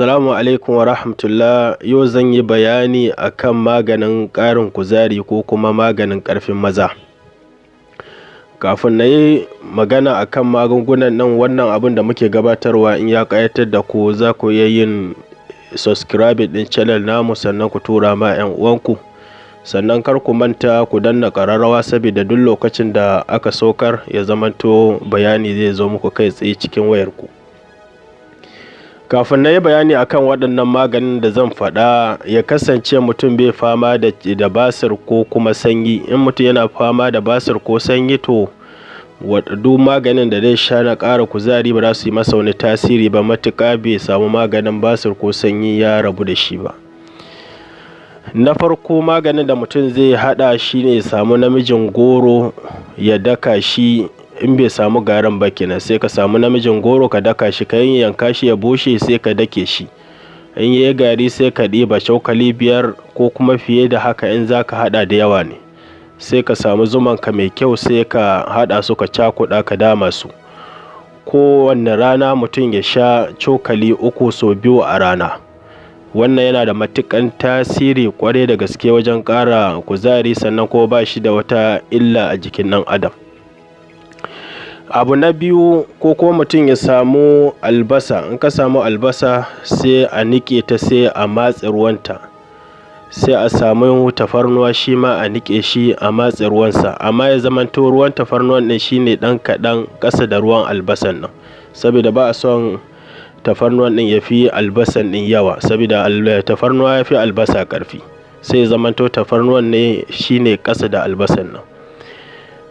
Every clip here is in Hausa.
Assalamu alaikum wa rahmatullah. Yau zan yi bayani akan maganin ƙarin kuzari ko kuma maganin ƙarfin maza. Kafin na yi magana akan magungunan nan, wannan abun da muke gabatarwa, in ya ƙayatar da ku, za ku iya yin subscribing ɗin channel namu, sannan ku tura ma 'yan uwanku. Sannan kar ku manta ku danna ƙararrawa, saboda duk lokacin da aka saukar, ya zamanto bayani zai zo muku kai tsaye cikin wayarku. Kafin na yi bayani akan waɗannan maganin da zan faɗa, ya kasance mutum bai fama da basir ko kuma sanyi. In mutum yana fama da basir ko sanyi, to duk maganin da zai sha na ƙara kuzari ba za su yi masa wani tasiri ba, matuƙa bai samu maganin basir ko sanyi ya rabu da shi ba. Na farko, maganin da mutum zai haɗa shine ya samu namijin goro, ya daka shi. In bai samu garin ba kenan, sai ka samu namijin goro, ka daka shi, ka yanyanka shi ya bushe, sai ka dake shi. In yayi gari, sai ka ɗiba cokali 5 ko kuma fiye da haka in za ka haɗa da yawa ne. Sai ka samu zumanka mai kyau, sai ka haɗa su, ka cakuɗa, ka dama su. Kowanne rana mutum ya sha cokali 3 sau 2 a rana. Wannan yana da matuƙan tasiri ƙwarai da gaske wajen ƙara kuzari, sannan kuma ba shi da wata illa a jikin ɗan adam. Abu na biyu, ko kuma mutum ya samu albasa. In ka samu albasa, sai a niƙe ta, sai a matse ruwanta. Sai a samu tafarnuwa, shi ma a niƙe shi, a matse ruwansa, amma ya zamanto ruwan tafarnuwan ɗin shine ɗan kaɗan ƙasa da ruwan albasan nan, saboda ba a son tafarnuwan ɗin ya fi albasan ɗin yawa, saboda tafarnuwa ya fi albasa ƙarfi. Sai ya zamanto tafarnuwan ne shine ƙasa da albasan nan.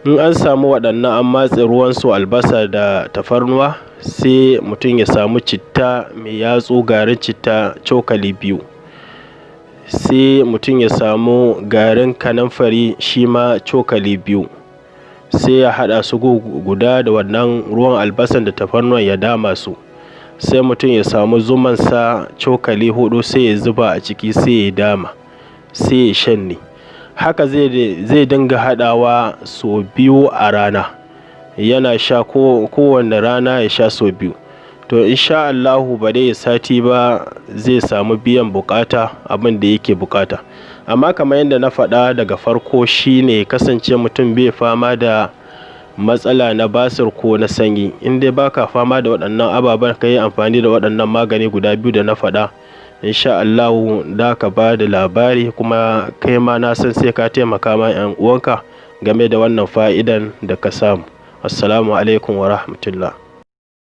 In an samu waɗannan, an matse ruwansu, albasa da tafarnuwa, sai mutum ya samu citta mai yatsu, garin citta cokali 2. Sai mutum ya samu garin kanamfari, shi ma cokali 2. Sai ya haɗa su guda da wannan ruwan albasan da tafarnuwan, ya dama su. Sai mutum ya samu zumansa cokali 4, sai ya zuba a ciki, sai ya dama, sai ya shanye. Haka zai dinga haɗawa sau 2 a rana. Yana sha kowanne rana, ya sha sau 2. To, in sha Allahu, ba dai sati ba, zai samu biyan bukata, abin da yake bukata. Amma kamar yadda na faɗa daga farko, shine kasance mutum bai fama da matsala na basir ko na sanyi. In dai baka fama da waɗannan ababen, ka yi amfani da waɗannan magani guda biyu da na faɗa, in sha Allahu za ka ba da labari, kuma kai ma na san sai ka taimaka ma 'yan uwanka game da wannan fa'idan da ka samu. Assalamu alaikum wa rahmatullah.